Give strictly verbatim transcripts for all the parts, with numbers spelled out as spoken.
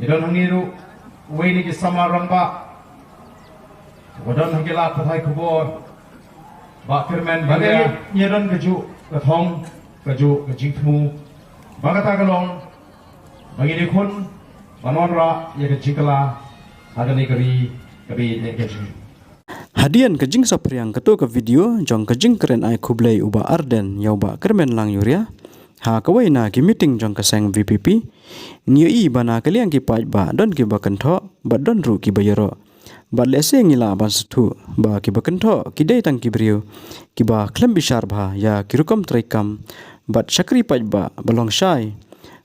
Don hangne ruh wei na ki samla rangbah ba don ha ki lad pathai khubor, Bah Kyrmen Bania. Ngi don ka juh ka thong, ka juh ka jingthmu, ba kata ka long ba ngi dei khun ba wanrah ïa ka jingkylla ha kane ka ri ka bit ne ka jong. Hadien ka jingsaphriang kato ka video jong ka jingkren ai khublei u Bah Ardent ïa u Bah Kyrmen Langjuria ha kawei na ki meeting jong ka seng VPP, ngi ïohi ba na ka liang ki paidbah don kiba kynthoh bad don ruh kiba ïaroh. Bad lehse ngi lah ban sngewthuh ba kiba kynthoh ki dei tang ki briew kiba khlem bishar bha ïa ki rukom treikam bad shakri paidbah ba long shai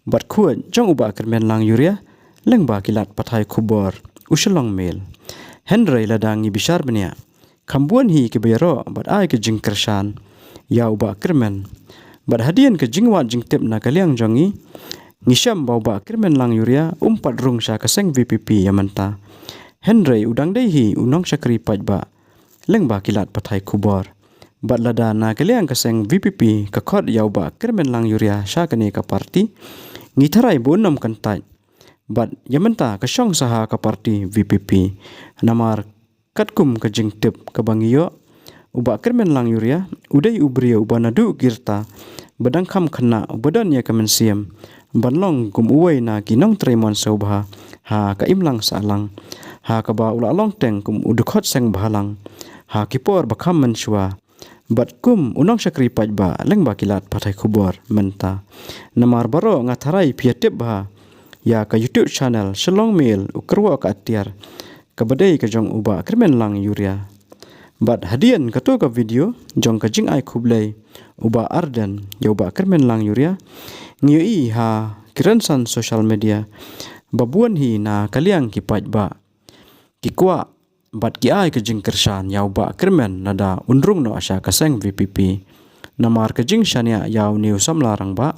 bad khuid jong u Bah Kyrmen Langjuria lyngba ki lad pathai khubor u Shillong Mail. Hynrei lada ngi bishar bniah, kham bun hi kiba ïaroh bad ai ka jingkyrshan ïa u Bah Kyrmen. Bad hadien ka jingwad jingtip na ka liang jong ngi, ngi shem ba u Bah Kyrmen Langjuria um pat rung sha ka seng VPP ïa mynta. Hynrei u dang dei hi u nongshakri paidbah lyngba ki lad pathai khubor. Bad lada na ka liang ka seng VPP ka khot ïa u Bah Kyrmen Langjuria sha kane ka party, ngi tharai ba un ym kyntait bad ïa mynta ka shong sha ha ka party VPP. Namar katkum ka jingtip kaba ngi ïoh, u Bah Kyrmen Langjuria u dei u briew uba naduh ki rta ba dang kham khynnah uba don ïa ka mynsiem ban long kum uwei na ki nongtrei mon sngewbha ha ka imlang sahlang, ha kaba u la long teng kum u dkhot seng bhalang ha ki por ba kham mynshuwa bad kum u nongshakri paidbah lyngba ki lad pathai khubor mynta. Namar baroh nga tharai phi ïa tip bha ïa ka YouTube channel Shillong Mail u kyrwoh ka atiar, kaba dei ka jong u Bah Kyrmen Langjuria. Bad hadien kato ka video jong ka jingai khublei u Bah Ardent ïa u Bah Kyrmen Langjuria, ngi ïohi ha ki rynsan social media ba bun hi na ka liang ki paidbah ki kwah bad ki ai ka jingkyrshan ïa u Bah Kyrmen lada un rung noh sha ka seng VPP. Namar ka jingshaniah ïa une u samla rangbah,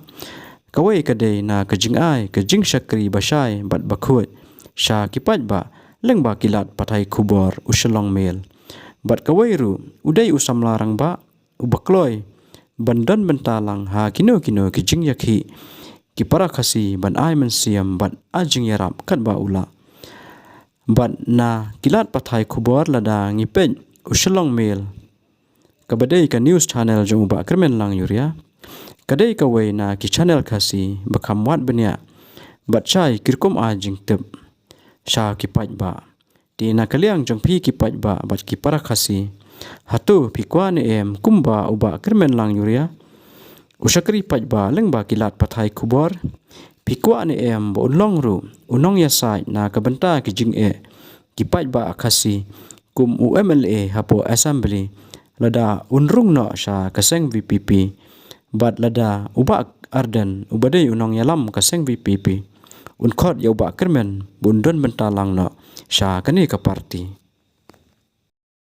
kawei ka dei na ka jingai ka jingshakri ba shai bad ba khuid sha ki paidbah lyngba ki lad pathai khubor u Shillong Mail. Bad kawei ruh u dei u samla rangbah uba kloi ban don bynta lang ha kino kino ki jingïakhih ki para Khasi ban ai mynsiem bad ai jingïarap katba u lah. Bad na ki lad pathai khubor lada ngi peit u Shillong Mail, kaba dei ka news channel jong u Bah Kyrmen Langjuria, ka dei kawei na ki channel Khasi ba kham wad bniah bad shai ki rukom ai jingtip sha ki paidbah. Te na ka liang jong phi ki paidbah bad ki para Khasi, hato phi kwah ne em kumba u Bah Kyrmen Langjuria u shakri paidbah lyngba ki lad pathai khubor? Phi kwah ne em ba un long ruh u nongïasaid na ka bynta ki jingeh ki paidbah Khasi kum u MLA hapoh Assembly lada un rung noh sha ka seng VPP? Bad lada u Bah Ardent uba dei u nongïalam ka seng VPP un khot ïa u Bah Kyrmen ba un don bynta lang noh sha kane ka party?